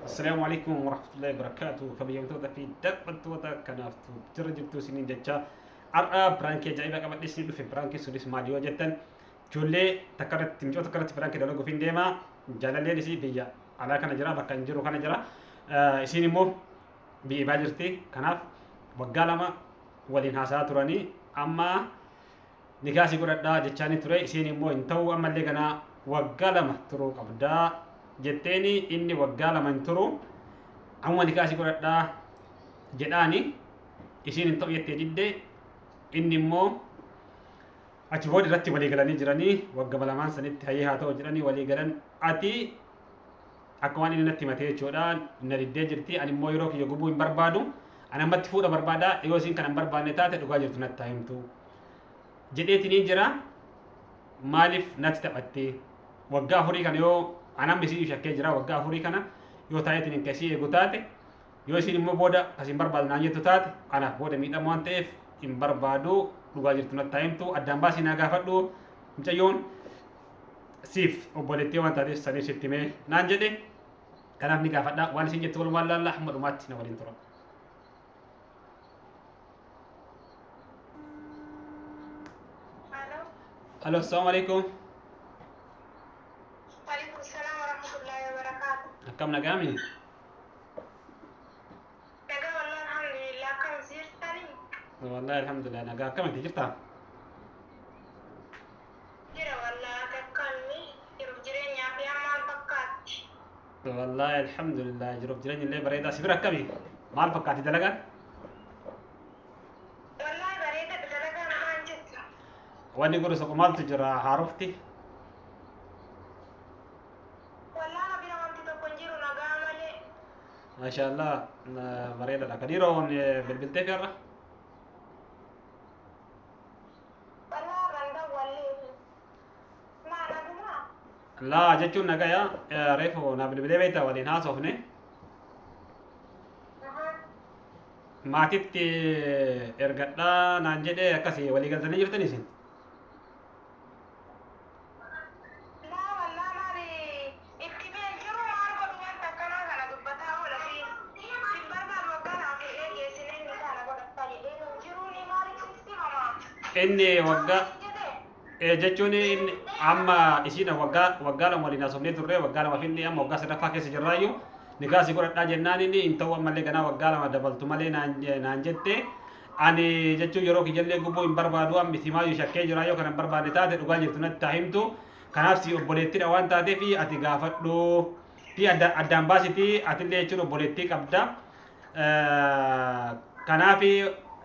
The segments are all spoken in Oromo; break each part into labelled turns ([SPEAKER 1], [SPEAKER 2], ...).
[SPEAKER 1] Assalaamu alaikum warahmatullahi wabarakatuh. Kabajamtoota fi daawwattoota kanaaf jira jirtu isiniin jecha har'a piraankii ajaa'ibaa qabadhee isin dhufe. Piraankiin sunis maali yoo jettan, ijoollee takka irratti, mucoo takka irratti piraankii dalaguuf hin deema. Jaalalleen isii biyya alaa kana jira, bakka hin jiru kana jira. Isiin immoo biyya ibaa jirti. Kanaaf waggaa 2 waliin haasa'aa turanii amma nikaa si godhadhaa jechaanii ture. Isiin immoo hin ta'u, ammallee ganaa waggaa 2 turuu qabdaa jetteeni. Inni waggaa 2 hin turu, amma nikaa si godhadhaa jedhaani. Isiin hin ta'u jettee didde. Inni immoo achi booda irratti walii galanii jiranii waggama lamaan sanitti hayyee haa ta'u jedhanii walii galan. Ati akka waan inni natti himatee jechuudha na diddee jirti. Ani immoo yeroo kiyya gubuu hin barbaadu, ani ammatti fuudha barbaada. Yoo isiin kana hin barbaanne taate dhugaa jirtu natti haa himtu jedheetiniin jira. Maaliif natti taphatti waggaa 4 kana? Yoo an amma isii shakkee jira, waggaa 4 kana yoo taa'eetiin kasii eegu taate, yoo isiin immoo booda kas hin barbaadu naan jettu taate, anaaf booda miidhama waan ta'eef hin barbaadu. Dhugaa jirtu natti haa himtu, addaan baasii naa gaafadhu, mucayyoon siif obboleettii waan taateef saniif sitti himee naan jedhe. Kanaaf ni gaafadha, waan isin jettu walumaan laalla. Hamma dhumaatti na waliin tura.
[SPEAKER 2] Alo.
[SPEAKER 1] Alo, assalamu alaikum.
[SPEAKER 2] Alaikum salam wa rahmatullahi wa barakatuh.
[SPEAKER 1] Akkam, nagaami?
[SPEAKER 2] Nagaa wallahi, alhamdulillah. Akkam jirtanii?
[SPEAKER 1] Wallahi alhamdulillah, nagaa. Akkamitti jirta?
[SPEAKER 2] Jira wallahi, akkamni jiruuf jireenyaa fi maal fakkaatti?
[SPEAKER 1] Wallahi alhamdulillah, jiruuf jireenya illee bareedaa. Si bira akkami? Maal fakkaatti dalagaan?
[SPEAKER 2] Wallahi bareeda, dalagaan maal jettu?
[SPEAKER 1] Wanni godhu soqo maaltu jira haarofti?
[SPEAKER 2] Wallahi na bira wanti tokko hin jiru, nagaa malee.
[SPEAKER 1] Maashaallah, bareedaadha. Kadiiroon bilbiltee fi har'a?
[SPEAKER 2] Wallahi har'an dawwalleefi. Maa, nagumaa?
[SPEAKER 1] Laa, jechuun nagaya. Reefu na bilbilee beekta, waliin haasofne. Maatitti ergadhaa naan jedhee, akkasii walii galtanii jirtanii isin?
[SPEAKER 2] Laa wallahi, maali itti mee jiru, maal godhu, wanta akkanaa kana dubbataa oola fi hin barbaadu. Waggaa 2 fuudhee geessinee inni kana godhataa jedhee nu jiru ni maaliif sitti himamaa?
[SPEAKER 1] Inni waggaa
[SPEAKER 2] Jedhee.
[SPEAKER 1] Jechuun inni amma isiin waggaa 2 waliin haasofnee turre, waggaa 2 finni, amma waggaa sadaffaa keessa jirraayyuu, nikaa si godhadhaa jennaan inni hin ta'u, ammallee ganaa waggaa 2 dabaltu malee naan jette. Ani jechuun yeroo kiyyallee gubuu hin barbaadu, amma isimaayyuu shakkee jira. Yoo kana hin barbaanne taate dhugaa jirtu natti haa himtu. Kanaaf si obboleettidha waan taateef ati gaafadhu fi addaan baasiti. Atillee jechuun obboleettii qabda, kanaaf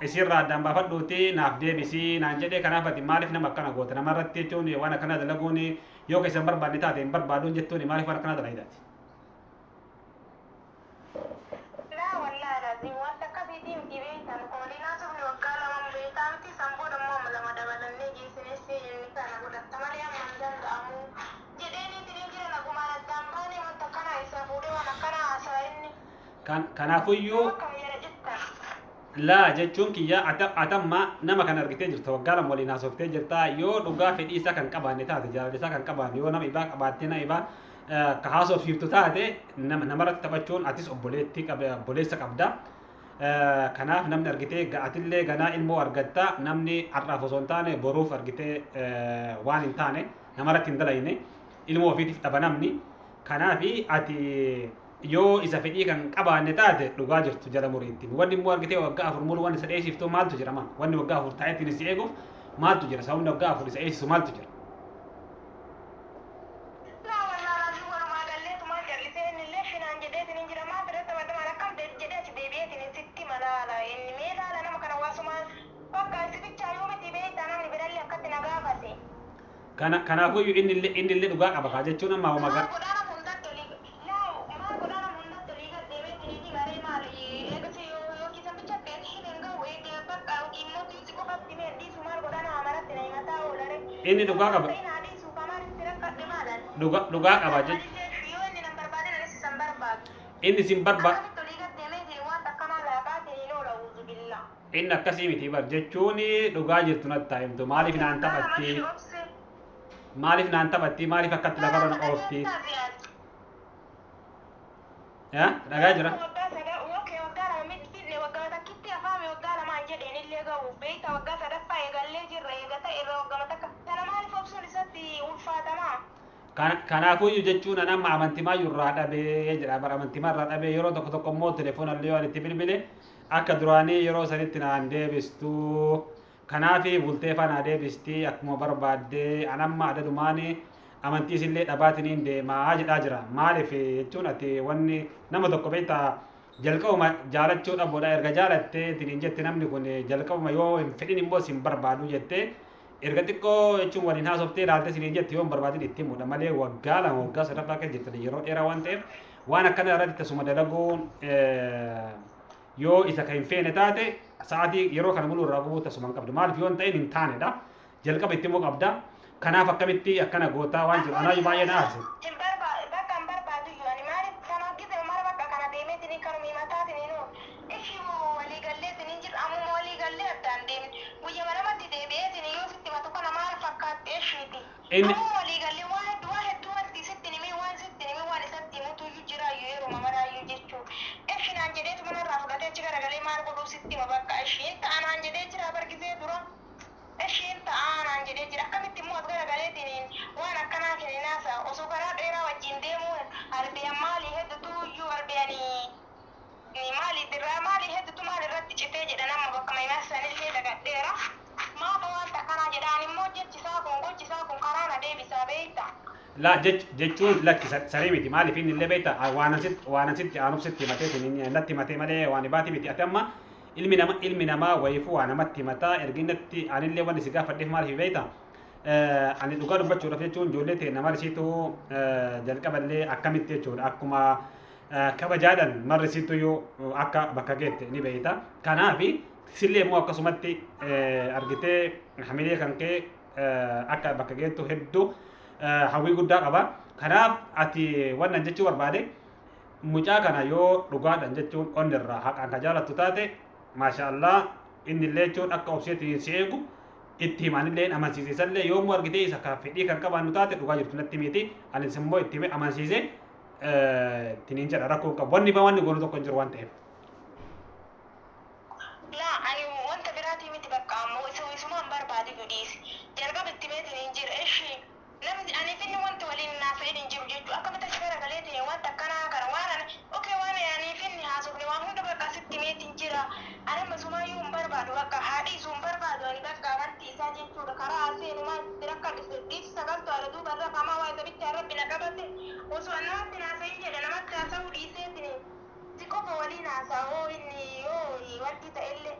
[SPEAKER 1] isirraa addaan baafadhuuti naaf deebisii naan jedhe. Kanaaf ati maaliif nama akkana goota namarratti? Jechuun waan akkana dalaguun, yoo keessa hin barbaanne taate hin barbaaduun jettuun, maaliif waan akkana dalagdaati?
[SPEAKER 2] Laa wallahi lazim, wanta akkasiitii miti beektan. Waliin haasofne waggaa 2 beekaa miti, san booda immoo amma 2 dabalannee geessines inni kana godhatta malee amma hin danda'amu jedheeniitiin hin jira. Nagumaan addaan baane. Wanta akkanaa isaa fuudhee waan akkanaa haasa'a inni.
[SPEAKER 1] Kanaafuyyuu
[SPEAKER 2] Akkam jedha jettan?
[SPEAKER 1] Laa, jechuun kiyya atamma nama kan argitee jirta, waggaa 2 waliin haasoftee jirta. Yoo dhugaa fedhii isaa kan qabaanne taate, jaalala isaa kan qabaanne, yoo nama ibaa qabaattee nama ibaa ka haasofsiiftu taate, namarratti taphachuun, atis obboleettii obboleessa qabda. Kanaaf namni argitee atillee ganaa ilmoo argatta. Namni har'aaf osoo hin taane boruuf argitee waan hin taane namarratti hin dalayne, ilmoo ofiitiif dhaba namni. Kanaaf ati yoo isa fedhii kan qabaanne taate dhugaa jirtu jala muriitti. Wanni immoo argitee waggaa 4 mulu wanni isa dheessiftu maaltu jira maa? Wanni waggaa 4 taa'eetiin si eeguuf maaltu jira? Sababni waggaa 4 isa eessisu maaltu jira?
[SPEAKER 2] Laa wallahi lazim, walumaa galleetumaan callisee. Inni illee shinaan jedheetiin hin jira. Maaf irratti taphatamaan akkam ta'e jedhee achi deebi'eetiin sitti malaala inni. Mee laala, nama kana waasumaan bakka isibichaa yoo miti beektaa, namni birallee akkatti na gaafate.
[SPEAKER 1] Kanaafuyyuu inni illee dhugaa qaba kaa, jechuun amma
[SPEAKER 2] Maal
[SPEAKER 1] magaa
[SPEAKER 2] godhaa, nama hundatti olii, laa maal godhaa, nama hundatti olii gad deemeetiin ni maree maali eegasi yookiin sambicha ta'e hin ga'u eega bakka yookiin immoo si qofatti mee dhiisu, maal godhaa, nama maratti na himataa oolare.
[SPEAKER 1] Inni dhugaa qaba.
[SPEAKER 2] Ta'in haa dhiisu, kamaan itti rakkadhe maalan.
[SPEAKER 1] Dhugaa qaba jechuudha.
[SPEAKER 2] Yoo inni nan barbaadin anis isan barbaadu.
[SPEAKER 1] Inni sin barba
[SPEAKER 2] Akkamitti olii gad deemeetiin waan akkanaa laaqaatiin hin oola, uuzu billaa.
[SPEAKER 1] Inni akkasii miti bar, jechuun dhugaa jirtu natti haa himtu. Maaliif naan taphatti? Maaliif naan taphatti? Maaliif akkatti lafarra na oofti? Dhagaa jira.
[SPEAKER 2] Waggaa sada, okay, waggaa 2 miti, waggaa takkitti afaame, waggaa 2n jedheen illee ga'u beekta, waggaa sadaffaa eegallee jirra eegata irra waggaa takka sana maaliif obsuun isatti ulfaatamaa?
[SPEAKER 1] Kanaafuyyuu jechuun an amma amantimaa irraa dhabee jedha bara, amantimaa irraa dhabee. Yeroo tokko tokko immoo telefoona illee waan itti bilbile akka duraanii yeroo sanitti naan deebistu, kanaafi bultee faa naa deebisti akkuma barbaaddee. An amma adadumaani amantii isillee dhabaatiniin deemaa jedhaa jira. Maaliif jechuun ati wanni nama tokko beektaa jalqabuma jaalachuu dhabuudha. Erga jaalattee tiniin jette namni kun jalqabuma yoo hin fedhin immoo sin barbaadu jettee, erga xiqqoo jechuun waliin haasoftee ilaaltee siniin jette yoo hin barbaadin itti himudha malee, waggaa 2 waggaa sadaffaa keessa jirtan yeroo dheeraa waan ta'eef, waan akkana irratti tasuma dalaguun yoo isa kan hin feene taate sa'aatii yeroo kana muluu irraa gubuu tasuma hin qabdu. Maaliif yoo hin ta'in hin taanedha, jalqaba itti himuu qabda. Kanaaf akkamitti akkana gootaa waan jiru anaa baay'ee na aarse.
[SPEAKER 2] Hin barbaadu, bakka hin barbaadu iyyuu ani. Maaliif kanaaf gise mara bakka kana deemeetiin kanuma himataatiin nu ishii walii galleetiin jira. Ammuma walii gallee addaan deemne guyyaa namatti deebi'eetiin yoo sitti himatu kana maal fakkaatti ishiiti?
[SPEAKER 1] Inni
[SPEAKER 2] Ammuma walii gallee waan hedduu, waan hedduu wanti sitti himee, waan sitti himee, waan isatti himutu iyyuu jiraayyuu yeruma maraayyuu jechuu. Ishi naan jedheetu manarraa fudhatee achi garagalee maal godhuu sitti hima? Bakka ishiin ta'a naan jedhee jira bargisee dura. Ishiin ta'aa naan jedhee jira. Akkamitti immoo as garagaleetiin waan akkanaa kenninaasa osoo karaa dheeraa wajjin deemuu albeeyan maalii hedduutu iyyuu albeeyanii maali dirraa maalii hedduutu maal irratti citee jedhan amma bakka mahimaa sanillee dagadheera. Maaf wanta akkanaa jedhaan immoo jechisaa kun, gochisaa kun karaa na deebisaa beekta.
[SPEAKER 1] La jechuun lakki sarii miti. Maaliif inni illee beekta waan asitti aanuf sitti himatee natti himatee malee waan baati miti. Ati amma ilmi namaa wayiifuu waa namatti himataa ergi natti anillee wanni si gaafadheef maaliif beekta, ani dhugaa dubbachuudhaaf jechuun ijoollee ta'e nama risiitu jalqaballee akkamitti jechuudha akkuma kabajaadhaan marrisiitu yoo akka bakka geette ni beekta. Kanaafi sillee immoo akkasumatti argitee hamilee kan kee akka bakka geettu hedduu hawwii guddaa qaba. Kanaaf ati wannan jechuu barbaade, mucaa kana yoo dhugaadhaan jechuun onni irraa haqaan ka jaalattu taate, maasha Allah, inni illee jechuun akka obseetiin si eegu itti himanillee amansiisallee. Yoomuu argitee isa ka fedhii kan qabaannu taate dhugaa jirtu natti miti, anis immoo itti hime amansiise tiniin jedha. Rakkoo qabu wanni ba wanni goonu tokko hin jiru waan ta'eef.
[SPEAKER 2] Laa, ani wanta biraatii miti, bakka ammoo isumaan barbaadu dhiisi. Jalqaba itti meetiin hin jira ishi namni ani finni wanti waliin naasa'in hin jiru jechuu. Akkamitti achi garagaleetiin wanta akkanaa kana waan ani okay waan ani finni haasofne waan hunda bakka asitti meetiin jira. Ani amma sumaayyuu hin barbaadu, bakka haadhiisuu hin barbaadu ani, bakka amantii isaa jechuudha. Karaa seenumaa itti rakkadhise dhiisi sagaltu ala duuba irra kamaa waa isa bichaa rabbi na qabate. Osoo ani namatti naasa'in jedhe namatti haasa'uu dhiiseetiin si qofa waliin haasa'oo inni yoo wanti ta'ellee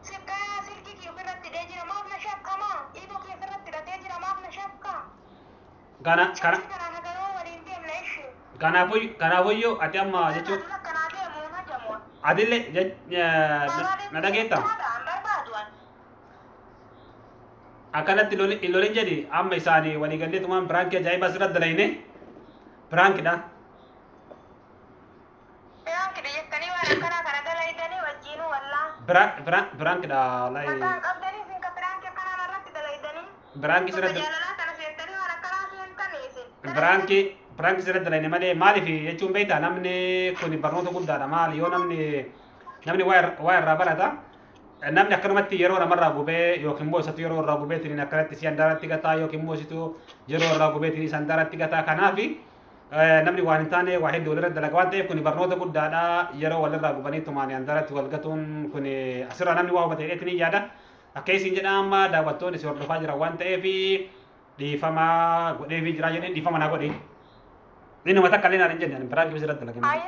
[SPEAKER 2] silkaa silkii kee ofirratti hidhee jira, maaf na shakkamaa? Iidoo kee ofirratti hidhatee jira, maaf na shakka?
[SPEAKER 1] Kana
[SPEAKER 2] Shakkii kanaan hagaroo waliin deemna ishi.
[SPEAKER 1] Kanaafuyyuu ati amma jechuun
[SPEAKER 2] Akkanaa deemuu hajamu.
[SPEAKER 1] Atillee na dhageetta.
[SPEAKER 2] An barbaadu an.
[SPEAKER 1] Akkanatti hin lolin jedhi. Amma isaanii waliigalleetumaan prankii ajaa'ibaa asirratti dalayne, prankidha.
[SPEAKER 2] Prankidha jettanii waan akkanaa kana dalaydanii wajjiinuu wallaa.
[SPEAKER 1] Prankidha wallahi.
[SPEAKER 2] Mataan qabdanii isin ka prankii akkanaa irratti dalaydanii.
[SPEAKER 1] Prankii
[SPEAKER 2] Bakka
[SPEAKER 1] sirratti
[SPEAKER 2] jaalalaa kana seentanii waan akkanaa seentanii isin.
[SPEAKER 1] Prankii sirratti dalayne malee. Maaliif jechuun beektaa, namni kun barnoota guddaadha. Maali yoo namni waa irraa barata. Namni akkanumatti yeroo namarraa gubee yookiin immoo isatu yeroo irraa gubeetiin akkanatti si handaaratti gataa yookiin immoo isitu yeroo irraa gubeetiin isa handaaratti gataa. Kanaafi namni waan hin taane waa hedduu walirra dalaga waan ta'eef, kun barnoota guddaadha. Yeroo walirraa gubanii tumaan handaaratti wal gatuun kun asirraa namni waa hubate jedheetiin yaada. Akka isin jedha amma daawwattoonni si hordofaa jiran waan ta'eef dhiifama godheefii jira jedheen, dhiifama naa godhe. Inni mata akka illee naan hin jenne, ani prankii sirratti dalage malee.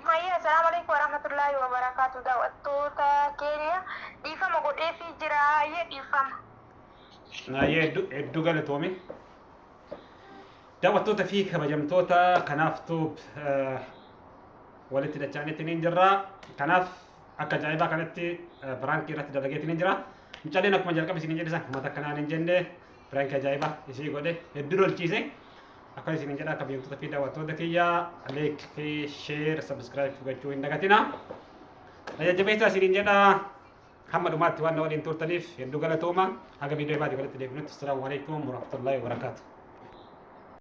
[SPEAKER 2] Hayya, assalaamu alaikum warahmatullahi wabarakatuh. Daawwattoota keenya, dhiifama godheefii jira. Hayya, dhiifama.
[SPEAKER 1] Naayee, hedduu hedduu galatoomi. Daawwattoota fi kabajamtoota, kanaaftuu walitti dacha'anitti ni jirra. Kanaaf akka ajaa'ibaa kanatti prankii irratti dalageetti ni jira. Mucaaleen akkuma jalqaba isin jedhe san mata akkanaan hin jenne, prankii ajaa'ibaa isii godhe hedduu lolchiise. Akka isin jedha, kabajamtoota fi daawwattoota kiyya, like fi share, subscribe gochuu hin dagatina. Jajjabeessaa isiniin jedha. Hamma dhumaatti waan na waliin turtaniif hedduu galatooma. Haga viidiyoo baatee walitti deebinutti, assalaamu alaikum warahmatullahi wabarakaatuh.